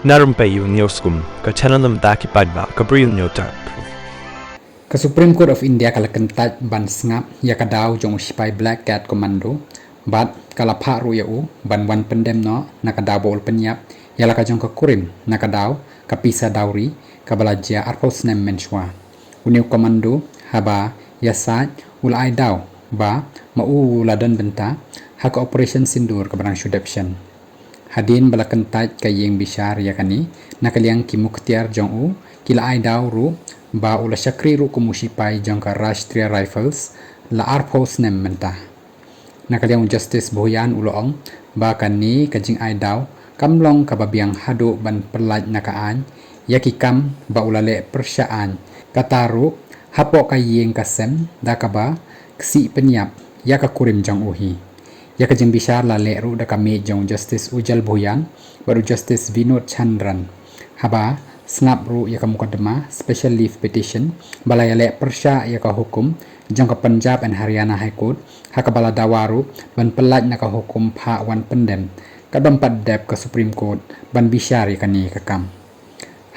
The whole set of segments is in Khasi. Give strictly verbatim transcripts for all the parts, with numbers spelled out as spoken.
Na rympei ïa u News Kum, ka channel na bynta ki paidbah ka Bri u News Tap. Ka Supreme Court of India ka la kyntait ban sngap ïa ka daw jong u shipai Black Cat Commando, bad ka la phah ruh ïa u ban wan pyndem noh na ka daw ba u la pynïap ïa la ka jong ka kurim na ka daw ka pisa dowry kaba la jia arphew snem mynshuwa. U new commando haba ïasaid u la ai daw ba ma u u la don bynta ha ka Operation Sindoor kaba dang shu dep shen. Hadien ba la kyntait ka ïing bishar ïa kane, na ka liang ki muktiar jong u ki la ai daw ruh ba u la shakri ruh kum u shipai jong ka Rashtriya Rifles la arphew snem mynta. Na ka liang u Justice Bhuyan u la ong ba kane ka jingai daw kam long kaba biang haduh ban pyllait na ka aiñ ïa ki kam ba u la leh pyrshah aiñ, kata ruh hapoh ka ïing ka sem da kaba ksih pynïap ïa ka kurim jong u hi. Ïa ka jingbishar la leh ruh da ka miej jong u Justice Ujjal Bhuyan bad u Justice Vinod Chandran, haba sngap ruh ïa ka mukotduma special leave petition ba la ïaleh pyrshah ïa ka hukum jong ka Punjab and Haryana High Court, ha kaba la dawa ruh ban pyllait na ka hukum phah wan pyndem, katba ym pat dep ka Supreme Court ban bishar ïa kane ka kam.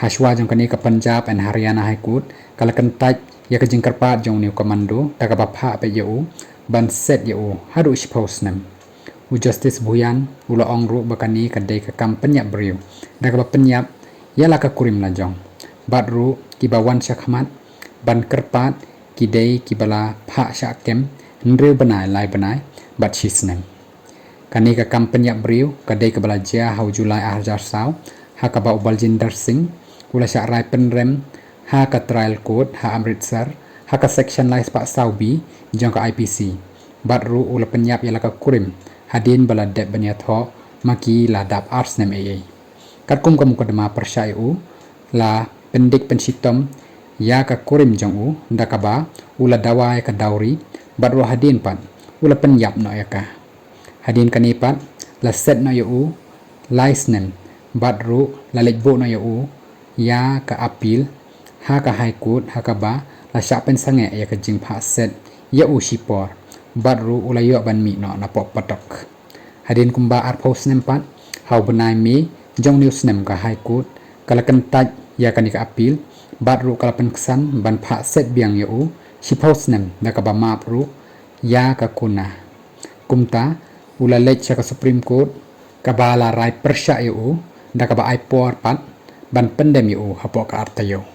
Hashwa jong kane, ka Punjab and Haryana High Court ka la kyntait ïa ka jingkyrpad jong u new commando da kaba phah beit ïa u ban set ïa u haduh shiphew snem. U Justice Bhuyan u la ong ruh ba kane ka dei ka kam pynïap briew da kaba pynïap ïa la ka kurim lajong, bad ruh kiba wan shakhmat ban kyrpad ki dei kiba la phah shah kem hynriew bnai, lai bnai bad shi snem. Kane ka kam pynïap briew ka dei kaba la jia ha u July ar hajar saw, ha kaba u Baljinder Singh u la shah rai pynrem ha ka trial court ha Amritsar ha ka section lai spah saw B jong ka I P C, bad ruh u la pynïap ïa la ka kurim hadien ba la dep ban ïathoh ma ki la dap ar snem ei ei. Katkum ka mukotduma pyrshah ïa u, la pyndik pynshitom ïa ka kurim jong u da kaba u la dawa ïa ka dowry, bad ruh hadien pat u la pynïap noh ïa ka. Hadien kane pat la set noh ïa u lai snem, bad ruh la leit buh noh ïa u ïa ka appeal ha ka High Court, ha kaba la shah pynsangeh ïa ka jingphah set ïa u shipor, bad ruh u la ïoh ban mih noh napoh patok. Hadien kumba arphew snem pat, ha u bnai May jong u new snem, ka High Court ka la kyntait ïa kane ka appeal, bad ruh ka la pynksan ban phah set biang ïa u shiphew snem da kaba map ruh ïa ka kuna. Kumta u la leit sha ka Supreme Court, kaba la rai pyrshah ïa u da kaba ai por pat ban pyndem ïa u hapoh ka ar taïew.